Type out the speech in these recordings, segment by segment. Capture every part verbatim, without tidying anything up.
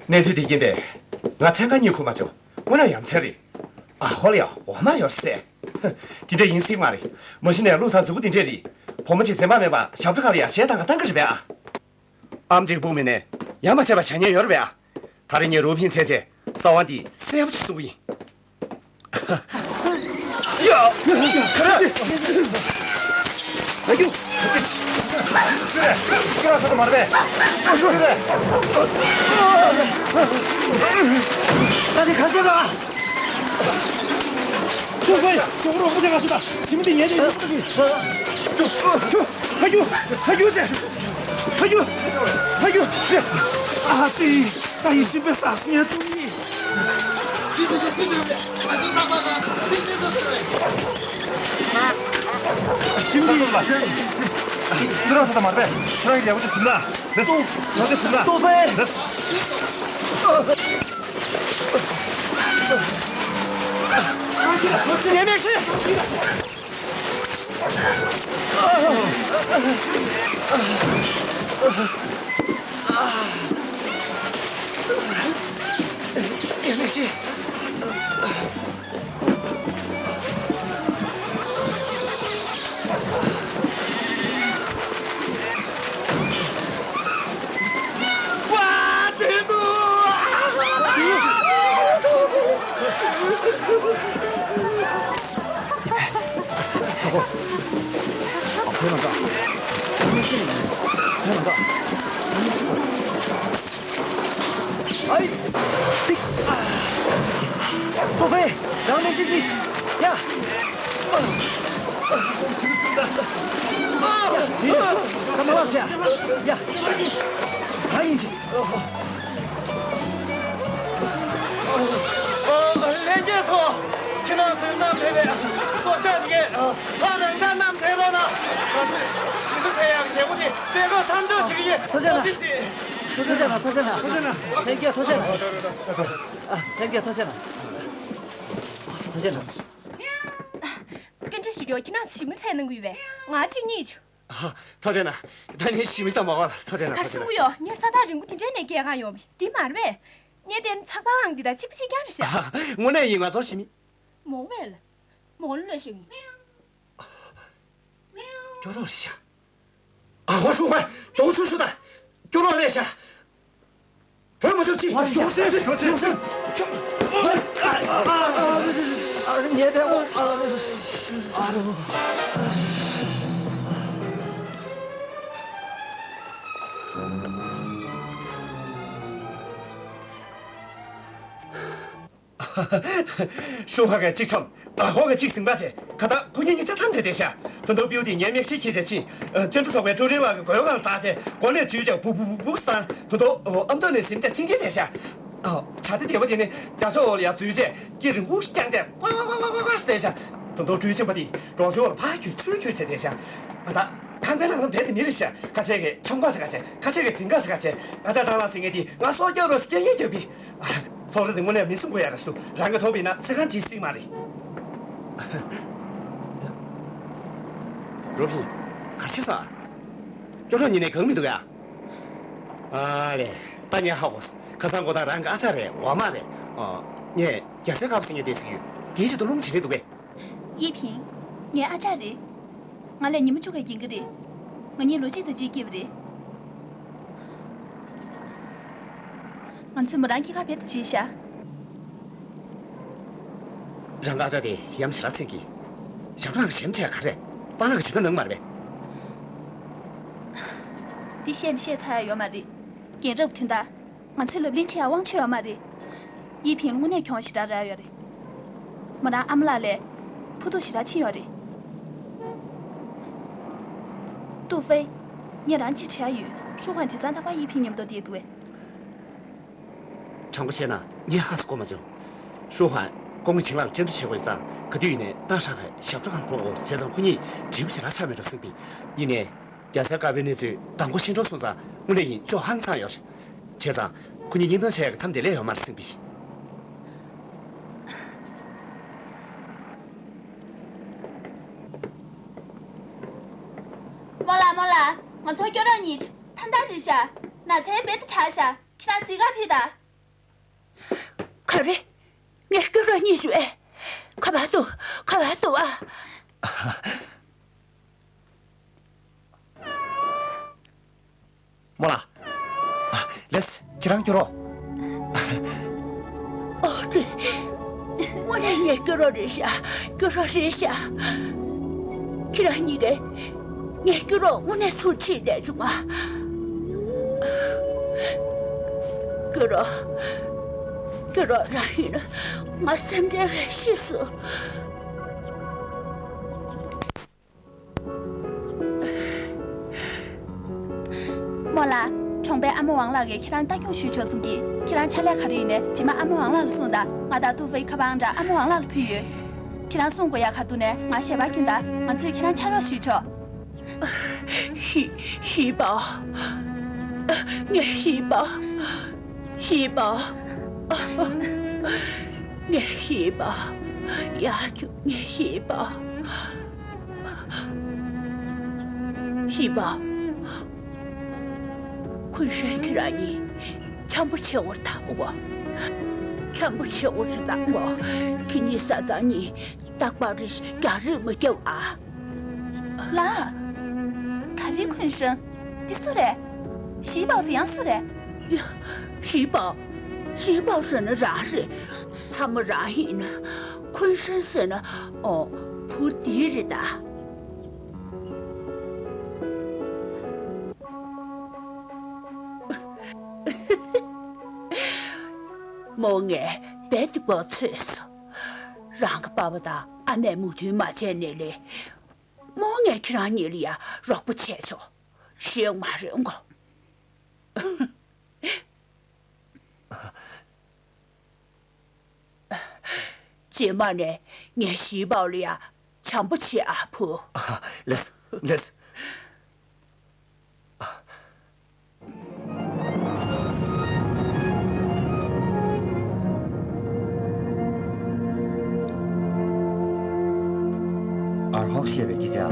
གནས་ཚུལ་འདི་རྐྱེན་པས་ང་མཚན་གང་རྙེད་ཁུལ་མ་བྱུང་། དངོས་གནས་ཡ་མཚན་རེད། ཨ་ཧོ་ལ་ཡ་འོ་མ་ཡོད་སྲིད། དེ་འདྲ་ཡིན་སྲིད་མ་རེད། མ་གཞི་ནས་བློ་བཟང་མཛུ་གུ་འདི་འདྲས་རེད། བུ་མོ་ཅིག་འཛེམ་བག་མེད་པ་ཞབས་བྲོ་ཁ་ལ་ཡ་གཞས་བཏང་ག་བཏང་གི་རེད་པས་ཨ། ཨམ་ཅིག་སྤུ་མི་ནས་ཡ་མ་བྱས་པ་བྱ་ཉེན་ཡོད་རེད་པས་ཨ། ད་རེས་ངས་རུ་ཕིན་ཚད་ཆེ་ས་བ་འདི་གསལ་པོ་ཞིག་གསུང་གི་ཡིན། ཡ། ཡ། ཁ་ར། ཨ་ཡོ། ཁྱོད་རང་ས་ད་མར་པས། ཁྱོད་རང་། ད་ནི་ཁ་ཤས་ར། ཁྱོད་ཁོས་ཇོ་རོ་ཁོ་ཆ་ག་སུ་ད། ཞིམ་འདི་ཉལ་ཏེ་ཡོད་ས་གི། ཁྱོད། ཨ་ཡོ། ཨ་ཡོ་ཟེར། ཨ་ཡོ། ཨ་ཡོ། ཨ་ཙི། ད་ཡིད་བཞིན་པའི་ས་སུ་ཉལ་ཚུལ་ནི། ཞིམ་པའི་ལ། ཁྱོད་རང་ས་ད་མར་པས། ཁྱོད་རང་གི་ལས་ཀ་ཅིག་ཟིན་ན། ལེ་སོང་། ལོ་ཅིག་ཟིན་ན། ཏོ་ཕེ། ལེ། ཉེས་མེད་ཤི། ཉེས་མེད་ཤི། གྲོགས་པོ། ཨ། ཁོའི་ནང་ཀ། ཁོའི་ནང་ཀ། ཁོའི་ནང་ཀ། ཨའི། ཏིག་ཏོ་ཕེ། རང་མི་ཤི་ནི། ཡ། ཡ། ད་མ་བབས་བྱ། ཡ། ང་ཡིན་ཞིག་ལྷན་རྒྱས་ཚོ། ཁྱེད་རང་ཚོས་བསྣམས་ཕེབས་པའི་སྲོག་ཆགས་འདི་གས་ཕར་རང་འཇགས་བསྣམས་ཕེབས་རོགས་གནང་། ང་ཚོས་ཞི་འདུ་ཟེར་ཡག་བྱེད་སྒོ་འདི་སྤེལ་སྐབས་མཚམས་འཇོག་བྱེད་ཀྱི་ཡིན། ཐུགས་རྗེ་གནང་། ཐུགས་རྗེ་གནང་། ཐུགས་རྗེ་གནང་། ཐུགས་རྗེ་གནང་། ལྷན་རྒྱས་ཐུགས་རྗེ་གནང་། ཨ། ལྷན་རྒྱས་ཐུགས་རྗེ་གནང་། ཐུགས་རྗེ་གནང་། བཀའ་འདྲི་ཞུ་རྒྱུ། ཁྱེད་རང་ཚོ་ཞི་མོ་ཚལ་གནང་གི་ཡོད་པས། ང་གཅིག་རྙེད་བྱུང་། ཨ། ཐུགས་རྗེ་གནང་། ད་ནི་ཞི་མི་ས་མ་བ་ལ་ཐུགས་རྗེ་གནང་། ག་རེ་གསུང་གི་ཡོད། ངས་ས་ཐག་རིང་པོ་དེ་འདྲའི་ནས་སྐྱེལ་གང་ཡོང་བ་འདི་མ་རེད་པས། ངས་བལྟས་ན་ཚགས་པར་ཨང་འདི་དང་གཅིག་པ་གཅིག་རྐྱང་རེད་ཤག་ཨ། དངོས་གནས་ཡིན། ང་ཚོར་ཞི་མི། མོ་བས་ལ། མོ་ལ་ལོས་ཤིག་སྐྱོ་རོགས་རེད་ཤག་ཨ་ཧོ། ཧྲུའུ་ཧན་དོགས་ཚུལ་ཞུ་ད། སྐྱོ་རོགས་རེད་ཤག་བོད་མི་ཆོག་ཅིག་ཞོག་སེམས་ཞོག་སེམས་ཞོག་སེམས། ངས་དེ། ཨ། ཨ། ཧྲུའུ་ཧན་གྱིས་གཅིག་འཁྲབ། ཨ་ཧོ་གིས་གཅིག་ཟིན་པ་བྱས། ཁ་ཐག་ཁོ་གཉིས་གཉིས་ཆ་ཐམས་ཅད་བསྡད་ཤག་ད་དུང་སྤྲེའུ་དེ་ངའི་མིག་ཤེལ་འཁྱེར་བྱས་ཕྱིན། ཨ། ཅན་ཀྲུ་ཚོགས་པའི་ཀྲུའུ་རེན་པ་གི་མགོའི་སྒང་འཛེགས་བྱས་སྒོ་ནས་འཛུལ་བྱས་སྦུག་སྦུག་སྦུག་སྦུག་བཏང་། ད་དུང་ཨམ་ཐོག་ནས་གཟིམ་བྱས་འཐེན་འཁྱེར་བསྡད་ཤག་ཨ། བྱ་དེ་དེ་པོ་དེ་ནི་རྒྱ་ཤོག་འོག་ལ་ཡར་འཛུལ་བྱས་སྐེ་རིང་པོ་ཞིག་བརྐྱངས་བྱས་ཀ་ཀ་ཀ་ཀ་བྱས་བསྡད་ཤག་ད་དུང་སྤྲེའུ་ཆེན་པོ་དེ་གྲོག་ཚོའི་འོག་ལ་ཕར་འཁྱུད་ཚུར་འཁྱུད་བྱས་བསྡད་ཤག་ཨ། ད་ཁང་པའི་ནང་ལ་བསྡད་དེ་མི་རེད་ཤག་ཁ་ཤས་ཀྱིས་ཆང་ཁ་ཤ་ཁ་ཤས། ཁ་ཤས་ཀྱིས་རྫིང་ཁ་ཤ་ཁ་ཤས། ཨ་ཅག་ཀྲང་ལགས་ཟེར་མཁན་དེས་ང་སྲོག་སྐྱོབ་རོགས་ཟེར་སྐད་ངན་རྒྱབ་པས། ཨ། ཚོགས་ར་དེ་དངོས་གནས་མི་གསུང་དགོས་ཡ་ར་ཞུ། རང་གིས་མཐོང་བ་ཡིན་ན་ཚིག་རྐང་གཅིག་གཟིགས་མ་རེད། རོ་ཕིན། ག་རེ་བྱས་སོང་ཨ། སྐྱོ་རོགས་གཉིས་ནས་གང་མི་འདུག་ཡ། ཨ་ལེ། ད་ངས་ཧ་གོ་སོང་། ཁ་སང་དགོང་དག་རང་གི་ཨ་ཅག་རེད། འོ་མ་རེད། ཨ། ངས་རྒྱ་སེ་དཀར་པོ་ཟེར་མཁན་དེ་གཟིགས་ཡོད། དེའི་ཆེད་དུ་རླུང་བྱེད་རེད་འདུག་གས། ཡེ་ཕིང་། ངའི་ཨ་ཅག་རེད། ང་ལས་ཉི་མ་བཅུ་ཁ་རྒན་གྱི་རེད། ང་གཉིས་ལོ་གཅིག་དང་གཅིག་སྐྱེས་པ་རེད། ང་ཚོས་མོ་རང་སྐྱེས་སྐར་དཔེ་དེ་བྱས་ཤག་རང་གི་ཨ་ཅག་དེ་ཡ་མཚན་ཞེ་དྲག་ཚིག་གི། ཞབས་བྲོ་ཞེ་དྲག་ག་རེ་རེད། པཱ་ལགས་ཀྱིས་ཇུས་གནང་གནང་མ་རེད་པས། འདི་བཤད་ནས་བཤད་ཚར་ཡ་ཡོད་མ་རེད། རྒན་རབས་དོན་དག་ང་ཚོས་ལབ་གླེང་བྱེད་ཡ་དབང་ཆ་ཡོད་མ་རེད། ཡེ་ཕིང་དངོས་གནས་གྱོང་ཞེ་དྲག་རག་ཡོད་རེད། མོ་རང་ཨ་མ་ལགས་ལས་ཕུ་ཐུག་ཞེ་དྲག་ཕྱིན་ཡོད་རེད། ཏུའུ་ཧྥེ། ངས་རང་གཅིག་དྲི་ཡ་ཡོད། ཧྲུའུ་ཧན་དེང་སང་རྟག་པར་ཡེ་ཕིང་མཉམ་དུ་བསྡད་འདུག་གས། དྲང་པོ་བཤད་ན་ངས་ཧ་གོ་མ་བྱུང་། ཧྲུའུ་ཧན་ཁོང་གི་བྱིན་རླབས་ལ་སྤྱན་འདྲེན་བྱེད་དགོས་ཙང་ག་དུས་ཡིན་ནའི་ཏང་ཧྲང་ཧའེ་ཞབས་བྲོ་ཁང་འགྲོ་དགོས། བྱས་ཙང་ཁོ་གཉིས་འདྲིས་པོ་ཞེ་དྲག་ཆགས་མེད་འགྲོ་བསམ་པས། ཡིན་ནའི། རྒྱ་སེ་དཀར་པོའི་གནས་ཚུལ་མདང་དགོང་ཤེས་འགྲོ་སོང་ཙང་དངོས་གནས་ཡིན་ཅོག་ཧང་སང་ཡོད་རེད། བྱས་ཙང་ཁོ་གཉིས་གཉེན་སྟོན་བྱས་ཀྱི་མཚམས་དེ་ལས་ཡོད་མ་རེད་བསམ་པས། རྨོ་ལགས། རྨོ་ལགས། ང་ཚོ་སྐྱོ་རོགས་གཉིས་ཐ་མདའ་རེད་ཤག་ན་ཚའི་རྦད་དེ་དྲག་ཤག་ཁྱེད་རང་གཟིགས་ག་ཕེབས་དང་། ངས་སྐྱུ་རོ་གཉིས་བཟོས། ཁ་བ་ཏུ། ཁ་བ་ཏུ་ཨ། རྨོ་ལགས། ལེས། ཁྱེད་རང་སྐྱུ་རོ། ཨོ་ཙི། དངོས་གནས་ངའི་སྐྱུ་རོ་རེད་ཤག་སྐྱུ་རོ་རེད་ཤག་ཁྱེད་རང་གཉིས་ཀས་ངའི་སྐྱུ་རོ་དངོས་གནས་ཚུར་ཁྲིད་ལས་བྱུང་ང་། སྐྱུ་རོ། སྐྱུ་རོ་རང་ཡིན་ན་ང་སེམས་ཁྲལ་ཤི་སོང་། རྨོ་ལགས། གྲོང་པའི་ཨ་མ་ཝང་ལགས་ཀྱིས་ཁྱེད་རང་ལྟ་སྐྱོང་ཞུས་ཆོག་གསུང་གི། ཁྱེད་རང་ཕྱག་ལས་ག་རེ་ཡིན་ནའི་རྗེས་མ་ཨ་མ་ཝང་ལགས་ལ་གསུངས་དང་། ང་དང་ཏུའུ་ཧྥེའི་ཁ་པར་ཨང་གྲངས་ཨ་མ་ཝང་ལགས་ལ་ཕུལ་ཡོད། ཁྱེད་རང་གསུང་དགོས་ཡག་ག་རེ་འདུག་ནའི་ང་ཞལ་པར་སྐྱོན་དང་། ང་ཚོས་ཁྱེད་རང་ཕྱག་རོགས་ཞུས་ཆོག་ཞི། ཞི་པའོ། ངའི་ཞི་པའོ། ཞི་པའོ། ངའི་ཞི་པའོ། ཡ་ཁྱོད་ངའི་ཞི་པའོ། ཞི་པའོ། ཁུན་ཧྲན་ཁྱེད་རང་གཉིས་འཆམ་པོ་བྱེད་འོར་དང་འོ། འཆམ་པོ་བྱེད་འོར་དང་འོ། ཁྱེད་གཉིས་བཟའ་ཚང་གཉིས་རྟག་པར་རྒྱག་རེས་མི་རྒྱབ་ཨ། ལགས། ག་རེ་ཁུན་ཧྲན། འདི་སུ་རེད། ཞི་པའོ་ཟེར་ཡང་སུ་རེད། ཡ། ཞི་པའོ། ཞི་པའོ་ཟེར་ན་རང་རེད། ཚ་མོ་རང་ཡིན། ཁུན་ཧྲན་ཟེར་ན། ཨོ། བུ་འདི་རེད་ད། རྨོ་ངས་རྦད་དེ་མགོ་ཚོས་སོང་། རང་གི་པ་ཕ་དང་ཨ་མས་མོས་མཐུན་མ་བྱས་ནའི་ལས། རྨོ་ངས་ཁྱེད་རང་གཉིས་ལ་ཡ་རོགས་པ་བྱས་ཆོག་ཤེས་མ་རེད་མགོ། རྗེས་མ་ནས་ངས་ཞི་པའོ་ལ་ཡ་བྱམས་པོ་བྱེད་ཨ་བུ། ལེས། ལེས། ཨར་ཧོག་བཤད་པའི་སྐད་ཆ་ལ་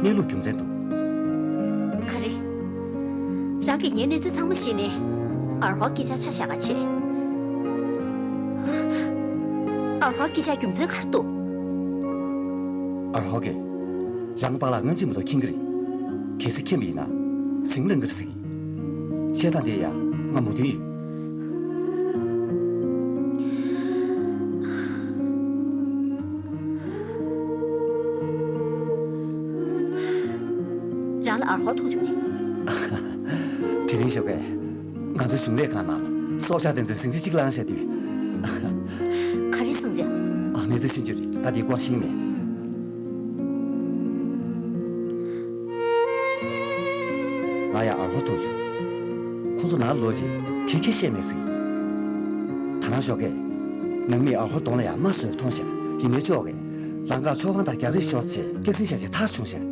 གནས་ལུགས་རྒྱུ་མཚན་འདུག་ག་རེ། རང་གིས་ངའི་གནས་ཚུལ་ཚང་མ་ཤེས་ནས་ཨར་ཧོག་སྐད་ཆ་ཆ་བཞག་ག་བྱེད། ཨར་ཧོག་སྐད་ཆ་རྒྱུ་མཚན་ག་རེ་འདུག་ཨར་ཧོག་གིས་རང་པཱ་ལགས་སྔོན་རྗེས་མ་གཏོགས་མཁྱེན་གྱི་རེད། གལ་སྲིད་མཁྱེན་པ་ཡིན་ན་ཟིང་ལངས་ཀྱི་རེད་ཟེར་གྱི། བཤད་སྟངས་དེ་ཡང་ང་མོས་མཐུན་ཡོད། རང་ལ་ཨར་ཧོག་ཐུག་བྱུང་ནས། དེ་རིང་ཞོགས་ཀས་ང་ཚོའི་གཞུང་ལས་ཁང་ནང་ལ་སྲོག་ཆགས་དེ་ཚོའི་ཟིང་ཆ་གཅིག་ལངས་བྱས་དུས། ག་རེ་ཟིང་ཆ། ཨ། གནས་ཚུལ་ཆུང་ཆུང་རེད། ད་དེའི་སྐོར་ཤེས་མེད། ང་ཡང་ཨར་ཧོ་ཐུག་བྱུང་། ཁོ་ཚོ་ནང་ལོག་རྗེས་ཁྱེད་ཁྱེད་བཤད་མེད་ཟིག་ད་ནང་ཞོགས་ཀས་ནང་མིས་ཨར་ཧོ་གདོང་ལ་ཡང་རྨ་བཟོས་པ་མཐོང་ཤག་ཡིན་ནའི་ཅོག་གིས་རང་དགར་ཆོས་དབང་དང་རྒྱག་རེས་ཤོག་ཅེས་སྐྱག་རྫུན་བཤད་བྱས་ཐར་བྱུང་ཤག་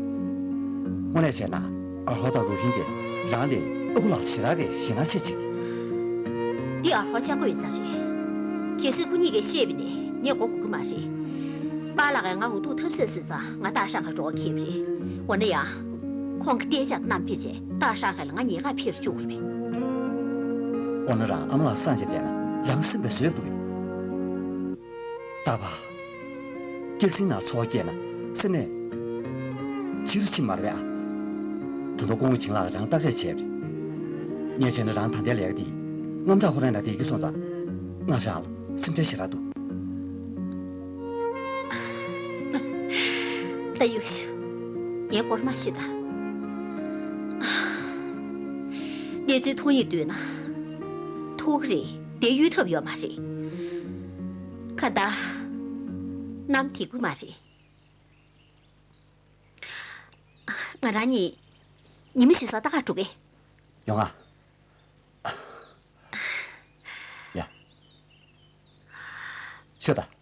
དངོས་གནས་བྱས་ན་ཨར་ཧོ་དང་རུ་ཧིན་གྱིས་རང་ལས་ཨ་ཁུ་ལགས་ཞེ་དྲག་གི་ཞེད་སྣང་བྱེད་ཅིག་འདི་ཨར་ཧོ་སྤྱང་པོ་ཡོད་ཙང་རེད། གལ་སྲིད་ཁོ་གཉིས་ཀས་བཤད་པ་ཡིན་ན་ངས་གོ་དགོས་ཀྱི་མ་རེད། པཱ་ལགས་ཀྱིས་ང་འུ་ཐུག་ཐབས་ཟད་བཟོས་ཙང་ང་ཏཱ་ཧྲང་ཧའེ་འགྲོ་བ་ཁེལ་བ་རེད། འོ་ན་ཡང་། ཁོང་གིས་གཏན་འཇགས་བསྣམས་ཕེབས་རྗེས་ཏཱ་ཧྲང་ཧའེ་ལ་ང་ཉེས་ཁ་འཕེར་བཅུག་རེད་པས། འོ་ན་རང་ཨ་མ་ལགས་སངས་རྒྱས་བསྡད་ན་རང་སེམས་པས་བཟོད་ཐུབ་ཀྱི། ཏཱ་ཕ། སྐྱག་རྫུན་ནང་འཚོ་བ་སྐྱེལ་ན་སེམས་ནད་ཕྱི་རུ་ཕྱིན་མ་རེད་པས་ཨ། ད་དུང་སྐུ་ངོ་བྱིན་ལགས་རང་བརྟག་དཔྱད་བྱས་པ་རེད། ངས་བྱས་ན་རང་ད་ལྟའི་ལས་ཀ་འདི་དངངས་སྐྲག་ཁོ་རང་ལ་བསྡད་རྒྱུ་སོང་ཙང་ང་རང་ལ་སེམས་ཁྲལ་ཞེ་དྲག་འདུག་ད་ཡུག་ཤུ། ངའི་སྐོར་མ་ཤོད་ད། གནས་ཚུལ་མཐོང་ཡོང་དུས་ན། ཐུག་རེད་དེ་གཡོལ་ཐབས་ཡོད་མ་རེད། ཁ་བརྡ། གནམ་བདེ་པོ་མ་རེད། ང་རང་གཉིས་ཉི་མ་ཞིག་སོ་ད་ག་འགྲོ་གི། ཡོང་ང་། ཡ། ཤོད་ད།